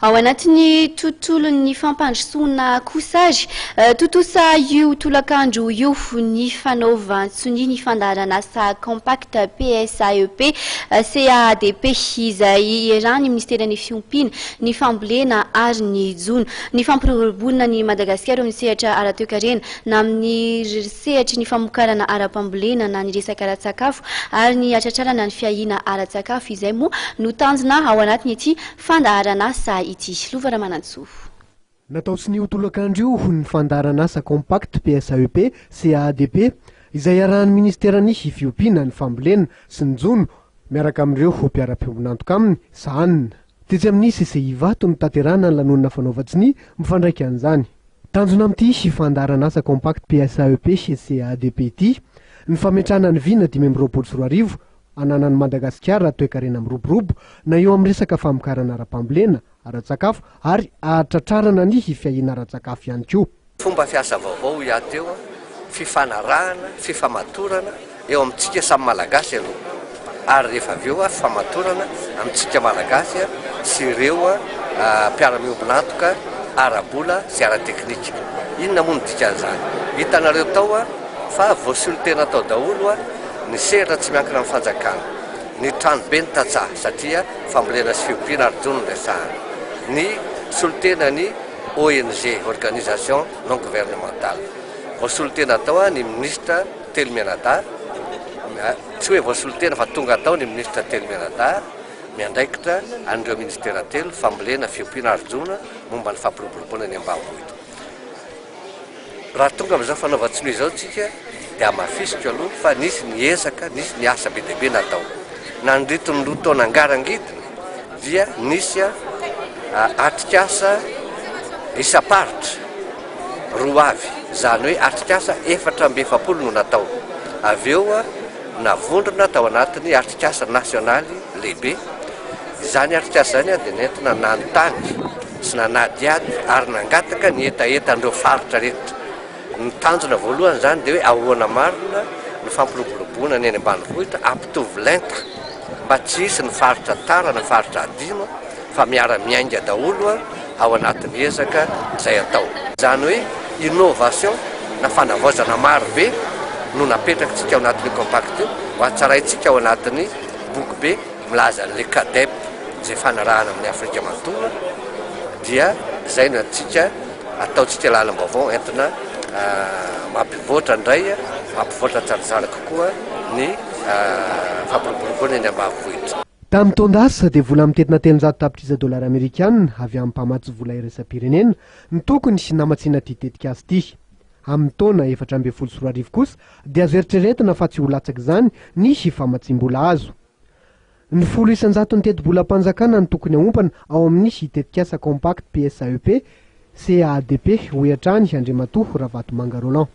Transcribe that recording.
Ao anatin'ny tontolon'ny fampandrosoana kosa ary, tontosa io tolakandro io ny fanaovan-tsonia ny fandaharanasa Compact PSAEP CADP izay iarahan'ny Minisiteran'ny Fiompiana, ny Fambolena ary ny Jono. Ny fampiroboroboana an'i Madagasikara eo amin'ny sehatra ara-toekarena na amin'ny sehatry ny famokarana ara-pambolena na ny resaka ara-tsakafo ary ny hatratrarana ny fiahiana ara-tsakafo izay moa no tanjona ao anatin'ity Fandaharan'asa ity. Lova Ramanantsoa. Natao sonia ho tolakandro io ny fandaharan'asa Compact PSAEP CAADP izay iarahan'ny Ministeran'ny Fiompiana, ny Fambolena sy ny Jono miaraka amin'ireo mpiara-piombon'antoka aminy sahanina. Tetsy amin'ny CCI Ivato no tanterahana ny lanonana fanaovan-tsonia mifandraika an'izany. Tanjona amin'ity fandaharan'asa Compact PSAEP CAADP ity ny fametrahana ny vina 2025 Ananan'i Madagasikara toekarena miroborobo na eo amin'ny resaka famokarana ara-pambolena, ara-tsakafo ary ahatratrarana ny fiahiana ara-tsakafo ihany koa. Fomba fiasa vaovao hoy aho teo, fifanarahana, fifamatorana eo amintsika samy Malagasy aloha ary rehefa avy eo fifamatorana amintsika Malagasy sy ireo mpiara-miombon'antoka ara-bola sy ara-teknika. Inona moa no dikan'izany? Hitanareo tao fa voasolo tena tao daholo ny sehatra tsy miankina amin'ny fanjakana, ny tranoben'ny tantsaha satria fambolena sy fiompiana ary jono no resahana, ny solontenan'ny ONG, Organisation non gouvernementale. Voasolo tena tao ny minisitra telo mianadahy, tsy hoe voasolo tena fa tonga tao ny minisitra telo mianadahy miandraikitra an'ireo minisitera telo, fambolena, fiompiana ary jono, momba ny fampiroboroboana ny ambanivohitra. Raha tonga amin'izao fanaovan-tsonia izao isika dia hamafisiko aloha fa nisy ny ezaka, nisy ny asa be dia be natao. Nandritra ny 2 taona ngarangidina dia nisy atrikasa isam-paritra roa avy, izany hoe atrikasa 44 no natao. Avy eo navondrona tao anatin'ny atrikasa nasionaly lehibe. Izany atrikasa izany dia nentina nanontany sy nanadihady ary nangataka ny hetahetan'ireo faritra rehetra. Ny tanjona voalohany izany dia hoe ahoana marina ny fampiroboroboana ny any ambanivohitra hampitovy lenta mba tsy hisy ny faritra tara na faritra adino fa miara-miainga daholo ao anatin'ny ezaka izay atao. Izany hoe innovation na fanavaozana maro be no napetrakitsika ao anatin'io compact io ho hatsaraintsika ao anatin'ny boky be milaza an'ilay CADEP izay fanarahana amin'i Afrika manontolo dia izay no antsika ataontsika lalam-baovao entina mampivoatra indray, mampivoatra tsaratsara kokoa ny fampiroboroboana eny ambanivohitra. Tamin'ny taon-dasa dia vola mitentina 300 tapitrisa dolara amerikana avy amin'ny mpamatsy vola iraisam-pirenena no tokony namatsiana ity tetikasa ity. Amin'ny taona 2014 kosa dia azo eritreretina fa tsy ho latsaka izany ny famatsiam-bola azo. Ny 10 isan-jaton'ny tetibolam-panjakana no tokony haompana ao amin'ny tetikasa Compact PSAEP, CADP, hoy hatrany Andriamatoa Ravatomanga Roland.